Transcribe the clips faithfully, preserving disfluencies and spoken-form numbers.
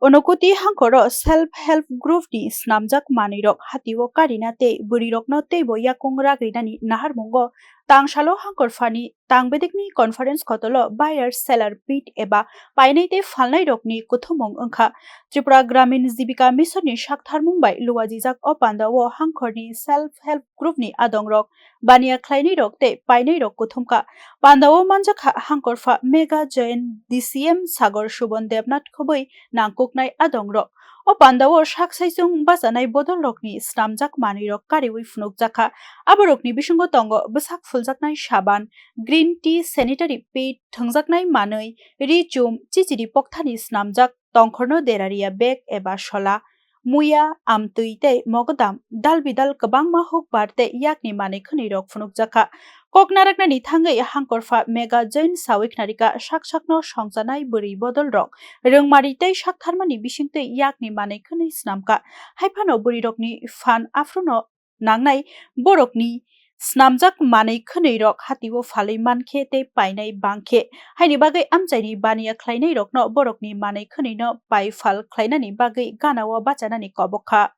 Unokoti hangkoro self help group ni snamjak manwi rok hatio karina tei bwrwi rokno teibo yakung ragrinani naharmungo tangsalo hangkor phani tangbedekni conference kotolo buyer seller pit eba painai tei phalnai rokni kuthumung wngkha. Tripura Gramin Jibika Mission ni saktharmung bai luajijak o pandao hangkorni self help group ni adong rok baniya khlainai rok tei painai rok kuthumkha. Pandao manjakha hangkorpha Mega Join D C M Sagar Subon Debnath khobwi nangkuknai adong rok. O pandao sak saichung bachanai bodol rokni snamjak manwi rok kariwi phunukjakha. Aborokni bisingo tongo bwsak phuljaknai saban, green tea, sanitary pad, thwngjaknai manwi, ri chum, chichiri pokthani snamjak, tongkhorno deraria bag eba sola, muya, amtwi tei mogodam, dal bidal kwbangma hukbar tei yakni manwi khwnwi rok phunukjakha. Kok naraknani thangwi hangkorpha Mega Join sawi khnarika sak sakno songchanai bwrwi bodol rok, rwngmari tei saktharmani bisingtwi yakni manwi khwnwi snamkha. Haiphano bwrwi rokni phan aphruno nangnai borokni snamjak manwi khwnwi rok hatio phalwi mankhe tei painai bangkhe, haini bagwi amchaini baniya khlainai rokno borokni manwi khwnwino pai phal khlainani bagwi ganao bachanani kobok kha.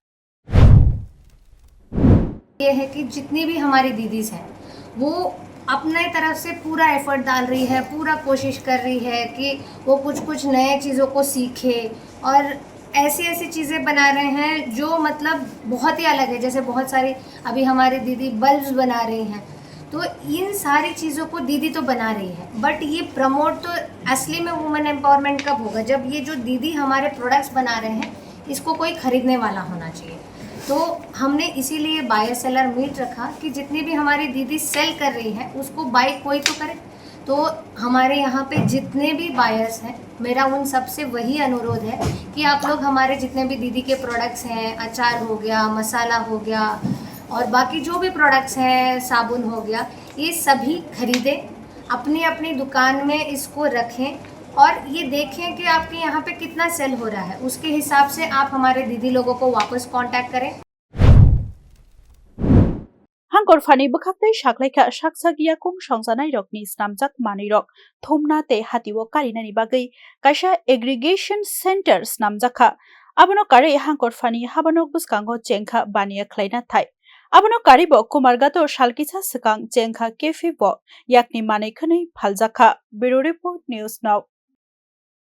ये है कि जितनी भी हमारी दीदीज हैं, वो अपने तरफ से पूरा एफर्ट डाल रही है, पूरा कोशिश कर रही है कि वो कुछ कुछ नए चीज़ों को सीखे और ऐसी ऐसी चीज़ें बना रहे हैं जो मतलब बहुत ही अलग है। जैसे बहुत सारी अभी हमारी दीदी बल्ब्स बना रही हैं, तो इन सारी चीज़ों को दीदी तो बना रही है, बट ये प्रमोट तो असली में वुमेन एम्पावरमेंट कब होगा, जब ये जो दीदी हमारे प्रोडक्ट्स बना रहे हैं, इसको कोई खरीदने वाला होना चाहिए। तो हमने इसीलिए बायर सेलर मीट रखा कि जितनी भी हमारी दीदी सेल कर रही है, उसको बाय कोई तो करे। तो हमारे यहाँ पे जितने भी बायर्स हैं, मेरा उन सब से वही अनुरोध है कि आप लोग हमारे जितने भी दीदी के प्रोडक्ट्स हैं, अचार हो गया, मसाला हो गया, और बाकी जो भी प्रोडक्ट्स हैं, साबुन हो गया, ये सभी खरीदें, अपनी अपनी दुकान में इसको रखें और ये देखें कि आपके यहाँ पे कितना सेल हो रहा है। उसके हिसाब से आप हमारे दीदी लोगों को वापस कांटेक्ट करें। Hangkor phani bwkhaktwi saklaikha saksak yakung songchanairokni snamjak manwirok thumna tei hatio karinani bagwi kaisa aggregation center snamjakha. Abono karwi hangkor phani habanok bwskango chengkha baniya khlaina thai. Abono karwibo Kumarghato salkisa swkang chengkha cafe bo yakni manwi khwnwi phaljakha. Bureau Report, News Now.